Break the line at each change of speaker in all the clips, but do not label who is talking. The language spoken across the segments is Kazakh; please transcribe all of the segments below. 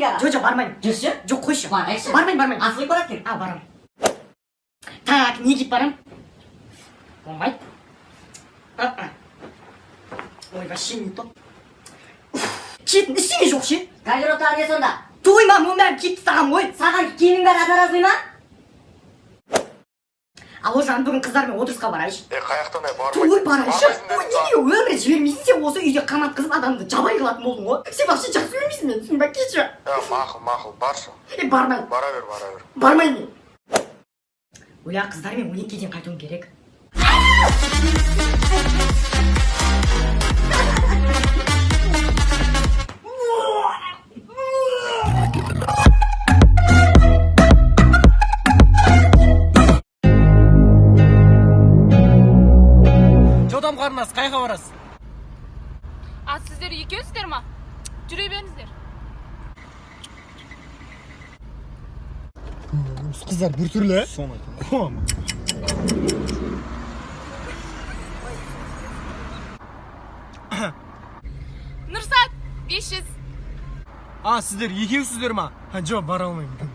Америкаға.
Жоқ, жоқ, бармаймын.
Жүрші.
Жоқ, қойшы.
Барайықшы.
Бармаймын, бармаймын.
Асылып барады екен.
А, барамын. Так, не киіп барамын? Болмайды. А-а. Ой, вообще не то. Киетін ештеңе жоқ ше.
Гардеробтағы не сонда?
Той ма, оның бәрін киіп тастағанмын ғой.
Саған киімнің бәрі одноразовый ма?
Алло, жан, бүгін қыздармен отырысқа барайыншы.
Е, қаяқтан, ай, бармайсың.
Ой, барайыншы.
Бармайсың
Ой,
дедім саған.
неге өмірі жібермейсің сен, осы үйде қаматқызып, адамды жабайы қылатын болдың ғой. Сен вообще жақсы көрмейсің мені, түсіндің ба, кетші.
Е, мақұл, мақұл, баршы.
Е, бармаймын.
Бара бер, бара бер.
Бармаймын мен. Ойла, қыздармен 12-ден қайтуым керек.
Жодам, қарындас, қайға барасыз?
А, сіздер екеусіздер ма? Жүре беріңіздер.
Осы қыздар біртүрлі, ә? Соны айтамын.
Нұрсат, 500.
А, сіздер екеусіздер ма?
А, жоқ, бара алмаймын.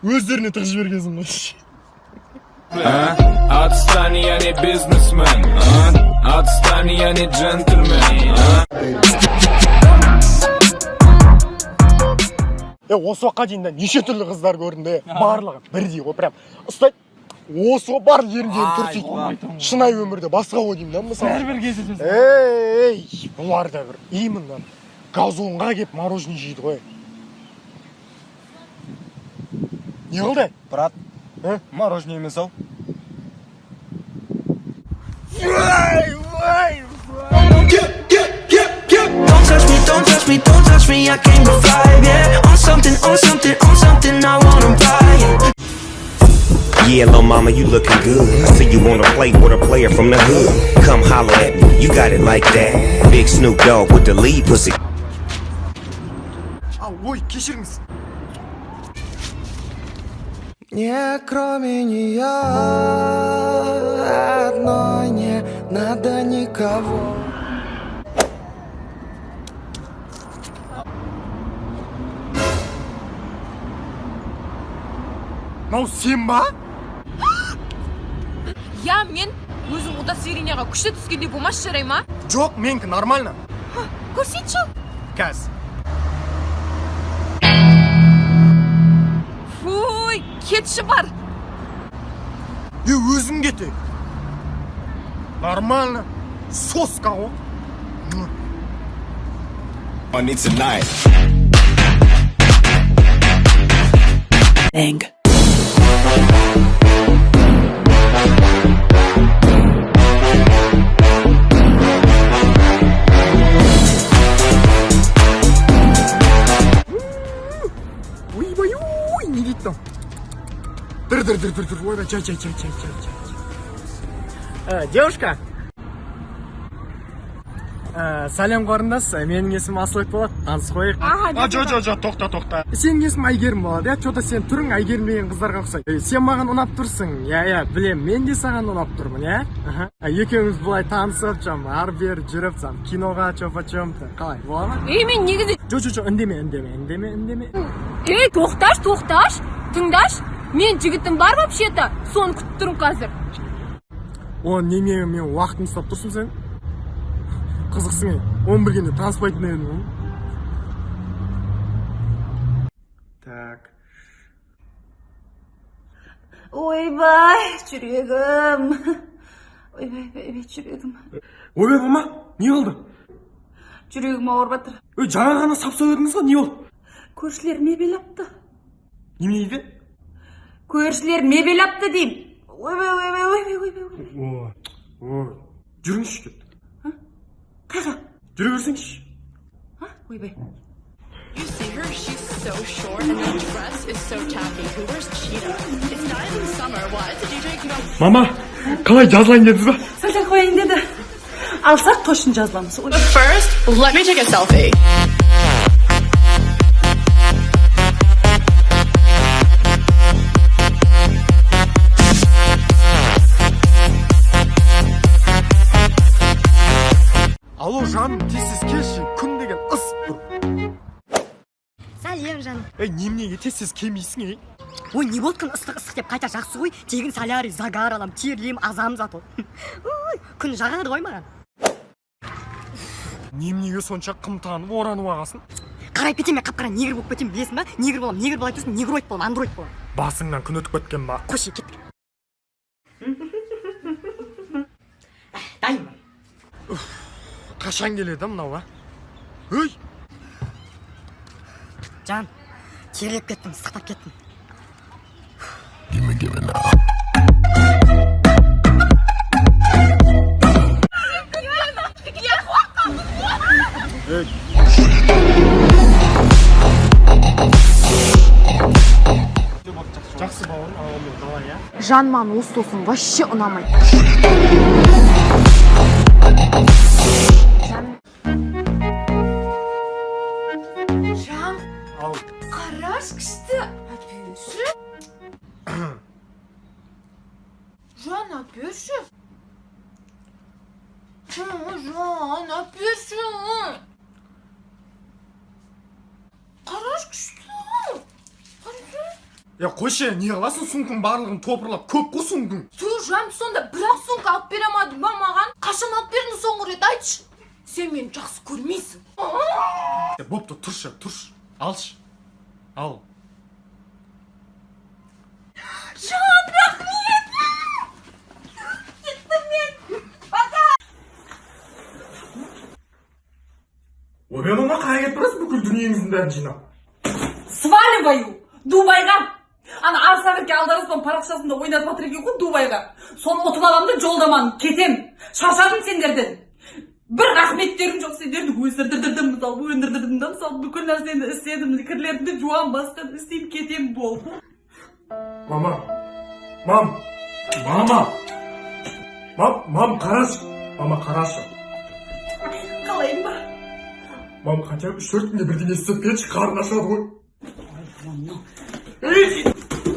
Өздеріне тығып жібергенсің ғой.
А? Отстань, я не бизнесмен, а? Отстань, я не джентльмен, а?
Е, осы уақытқа дейін де неше түрлі қыздар көрдім де, барлығы бірдей ғой, прям ұстайды осы ғой, барлық еріндерін түртеді. Шынайы өмірде басқа ғой деймін да, мысалы.
Бәрібір кездесесің.
Ей, бұлар да бір именно газонға келіп мороженое жейді ғой. Не қылды?
Брат,
Ә?
мороженое емес ау.
Ой, ой.
Don't touch me, don't touch me, don't touch me, I came to vibe, yeah. On something, on something, on something, I wanna buy, yeah.
Yeah, little mama, you looking good. I see you wanna play with a player from the hood. Come holler at me, you got it like that. Big Snoop Dogg with the lead pussy.
А, ой, кешіріңіз.
Не, кроме нее одной не надо никого.
Мынау сен ба?
Я, мен өзің удостоверениеға күшті түскендей болмашы, жарай ма?
Жоқ, менікі нормально.
Көрсетші.
Қазір.
Фуй, кетші, бар.
Е, өзің кете. Нормально. Соска ғой.
Money tonight.
Ойбай, ой, не дейді там? Дыр, дыр, дыр, дыр, дыр, ойбай, чай, чай, чай, чай, чай, чай.
Девушка. Сәлем, қарындас, менің есімім Асылбек болады, танысып қояйық.
А, жо, жо, жо, тоқта, тоқта.
Сенің есімің Әйгерім болады, иә? Че-то сен түрің Әйгерім деген қыздарға ұқсайды. Сен маған ұнап тұрсың, иә, иә, білем, мен де саған ұнап тұрмын, иә? Аха. Екеуміз былай танысып, там, ары бері жүріп, там, киноға че почем, қалай, бола ма?
Ей, мен негізі.
Жо, жо, жо, үндеме, үндеме, үндеме, үндеме.
Ей, тоқташ, тоқташ, тыңдашы. Мен жігітім бар вообще-то, соны күтіп тұрмын қазір.
О, неме, мен уақытымды ұстап тұрсың сен. Қызықсың, ей. Оны білгенде таныспайтын едім ғой. Так.
Ойбай, жүрегім. Ойбай, ойбай, жүрегім.
Ойбай, мама, не болды?
Жүрегім ауырып жатыр.
Ой, жаңа ғана сап сау едіңіз ғой, не болды?
Көршілер мебель апты.
Немене дейді?
Көршілер мебель апты деймін. Ойбай, ойбай, ойбай, ойбай, ойбай.
Ой, ой, жүріңізші кет.
Қайға?
Жүре берсеңізші.
А? Ойбай.
You see her, she's so short and the dress is so tacky. Who wears cheetah? It's not even summer. Why is the DJ keep on
Мама, қалай, жазылайын дедіңіз ба?
Сәл қояйын деді. Алсақ, точно жазыламыз. Ой.
First, let me take a selfie.
Алло, жан.
Тез тез келмейсің, ей?
Ой, не болды, күн ыстық ыстық деп қайта жақсы ғой. Тегін солярий, загар алам, терлеймін, азам зато. Ой, күн жағады ғой маған.
Неменеге сонша қымтанып, оранып ағасың?
Қарайып кетемін мен, қап қара негр болып кетемін, білесің ба? Негр боламын, негр бола тұрсын, негроид боламын, андроид боламын.
Басыңнан күн өтіп кеткен ба?
Қойшы, кеттік. Дайынмын.
Қашан келеді мынау, а? Өй!
Жан, терлеп кеттім, ыстықтап кеттім.
Жақсы, бауырым, алып давай, иә.
Жан, маған осы досың вообще ұнамайды. Жан. Жан,
Ал.
қараш, күшті. Әперші. Жан, әперші. Жан, әперші. Қараш, күшті. Қарашы.
Е, қойшы, не қыласың сумканың барлығын топырлап? Көп қой сумкаң.
Ту, жан, сонда бір-ақ сумка алып бере алмадың ба маған? Қашан алып бердің соңғы рет, айтшы? Сен мені жақсы көрмейсің.
Е, бопты, тұршы, тұршы, алшы, ал.
Жан, рахмет! Кеттім мен. Пока!
Ой, мен ома, қай кетіп барасың бүкіл дүниеңіздің бәрін жинап?
Сваливаю! Дубайға! Ана Арсағеке Алдараспан парақшасында ойнатып жатыр екен ғой Дубайға. Соны ұтып аламын да, жолдаманы кетем. Шаршадым сендерден. Бір рахметтерің жоқ сендердің. Өсірдірдім, мысалы, өндірдірдім да, мысалы, бүкіл нәрсені істедім, кірлерімді жуамын, басқа істеймін, кетемін, болды.
Мама, мам, мама, мам, мам, қарашы, мама, қарашы.
Қалайын ба?
Мам, хотя бы 3-4 күнде бірдеңе істеп берші, қарны ашады ғой.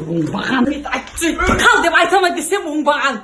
Оңбаған. Айтшы, қал деп айта ма десем, оңбаған.